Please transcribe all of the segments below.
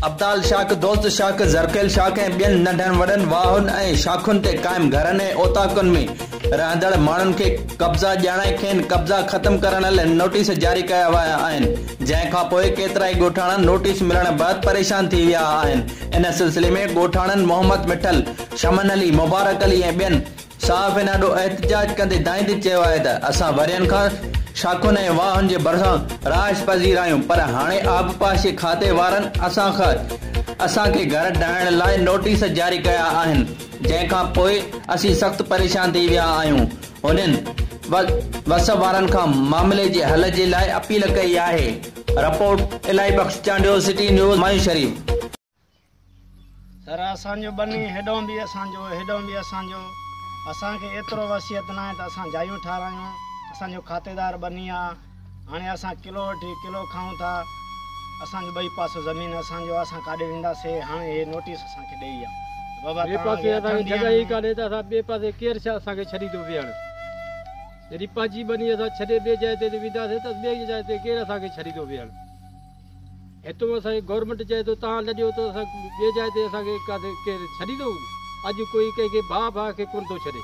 ابدال شاخ، دوست شاخ، زرخيل شاخ ۽ ٻين ننڍن وڏن واهن ۽ شاخن تي قائم گهرن ۽ اوطاقن ۾ رهندڙ ماڻهن کي قبضا ڄاڻائي کين قبضا ختم ڪرڻ لاء نوٽيس جاري ڪيا ويا آهن، جنهن کانپوء ڪيترائي ڳوٺاڻا نوٽيس ملڻ بعد پريشان ٿي ويا آهن. ان سلسلي ۾ ڳوٺاڻن محمد مٺل، شمن علي، مبارڪ علي ۽ ٻين صحافين آڏو احتجاج ڪندي دانهيندي چيو آهي ته اسان ورهين کان شاخن ۽ واهن جي ڀرسان رهائش پذير آهيون پر هاڻي آبپاشي کاتي وارن اسان اسان کي گهر ڊاهڻ لاء نوٽيس جاري ڪيا آهن جنهن کان پوء اسين سخت پريشان ٿي ويا آهيون هنن وس وارن کان معاملي جي حل جي لاء اپيل ڪئي آهي رپورٽ، الاهي بخش چانڊيو، سٽي نيوز، مايون شريف. سر اسان جو ٻني هيڏئون به اسان جو هيڏئون به اسان جو اسان کي ايترو وصيت ناهي ته اسان جايون ٺارايون اسان جو کاتيدار ٻني آ هاڻي اسان ڪلو وٺي ڪلو کائون ٿا اسان جو ٻئي پاسو زمين اسان جو اسان ڪاڏي وينداسي هاڻي هي نوٽيس اسان کي ڏئي ويا ته بابا ٻئي توهان پاسي کي اسان کي اٺن جڳهه ئي ڏينهن ۾ ڪانهي ته اسان ٻئي پاسي ڪير اسان کي ڇڏيندو ويهڻ جڏهن پنهنجي ٻني اسان ڇڏي ٻي جاء تي وينداسي ته ٻئي جاء تي ڪير اسان کي ڇڏيندو ويهڻ. هتو اسان کي گورنمينٽ چئي ٿو توهان لڏيو ته اسان ٻي جاء تي اسان کي ڪاٿي ڪير ڇڏيندو اڄ ڪوئي ڪنهن کي ڀاء ڀاء کي ڪونه ٿو ڇڏي.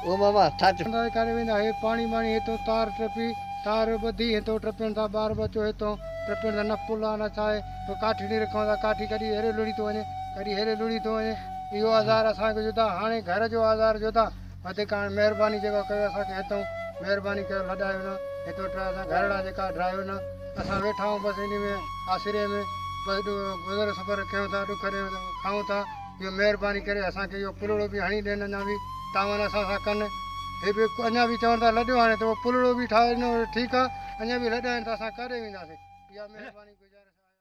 او ماما ڇا چيو. انداز ڪاڏي ويندا هي پاڻي ٻاڻي هتون تار ٽپي تار ٻڌي هتون ٽپين ٿا ٻار ٻچو هتون ٽپين ٿا نه پل آ نه ڇا آهي پوء ڪاٺڙي رکون ٿا ڪاٺي ڪڏهن هيڏي لڙهي ٿو وڃي ڪڏهن هيڏي لڙهي ٿو وڃي اهو آزار اسان کي جدا هاڻي گهر جو آزار جدا وڌيڪ هاڻي مهرباني جيڪا ڪيو اسان کي هتئون مهرباني ڪيو لڏايو نه هتو ٽرا اسان گهرڙا جيڪا ڊاهيو نه اسان ويٺا آهيون بس انهي ۾ آسري ۾ بس گذر سفر ڪيون ٿا ڏک ڏيون ٿا کائون ٿا اهو مهرباني ڪري اسان کي اهو پلڙو به هڻي ڏين اڃا به تعاون اسان سان ڪن هي به اڃا به چون ٿا لڏيو هاڻي ته اهو پلڙو به ٺاهي ڏنو ٺيڪ آهي اڃا به لڏائين ته اسان ڪاڏي وينداسين اها مهرباني گذارش آهي.